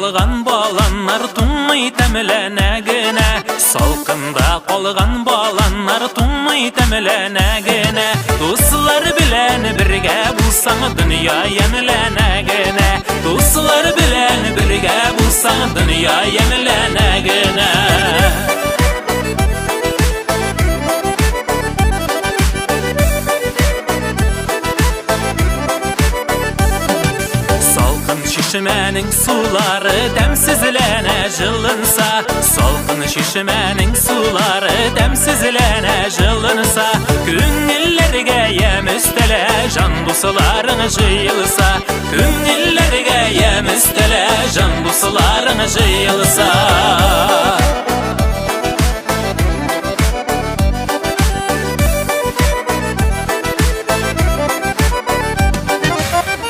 калган баланнар туңмый, тәмләнә генә. Салкында калган баланнар туңмый, тәмләнә генә. Дуслар белән бергә булсаң, дөнья ямьләнә генә. Дуслар белән бергә булсаң, дөнья ямьләнә генә. Салкын чишмәнең сулары тәмсезләнә җылынса, Салкын чишмәнең сулары тәмсезләнә җылынса, Күңелләргә ямь өстәлә, җан дусларың җыелса, Күңелләргә ямь өстәлә, җан дусларың җыелса.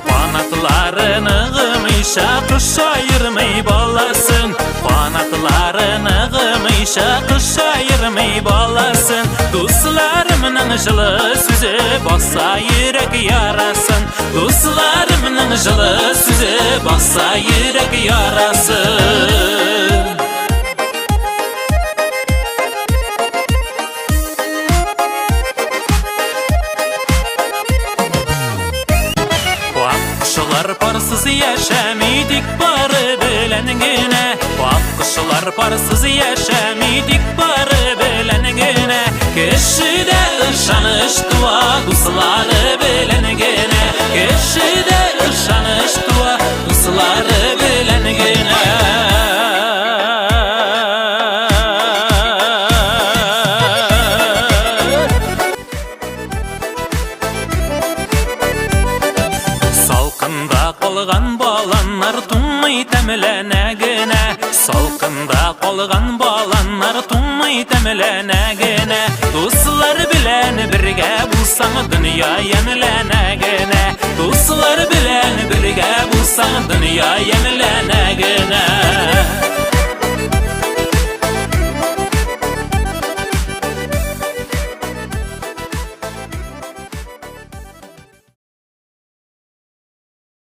Канатлары ныгымыйча кош аермый баласын. Канатлары ныгымыйча кош аермый баласын. Дусларымның җылы сүзе баса йөрәк ярасын. Дусларымның җылы сүзе баса йөрәк ярасын. Аккошлар парсыз яшәми, тик пары белән генә. Аккошлар парсыз яшәми, тик пары белән генә. Кешедә ышаныч туа, дуслары белән генә. Кешедә ышаныч туа, дуслары белән генә. Салкында калган баланнар туңмый, тәмләнә генә. Салкында калган баланнар туңмый, тәмләнә генә. Дуслар белән бергә булсаң, дөнья ямьләнә генә. Дуслар белән бергә булсаң, дөнья ямьләнә генә.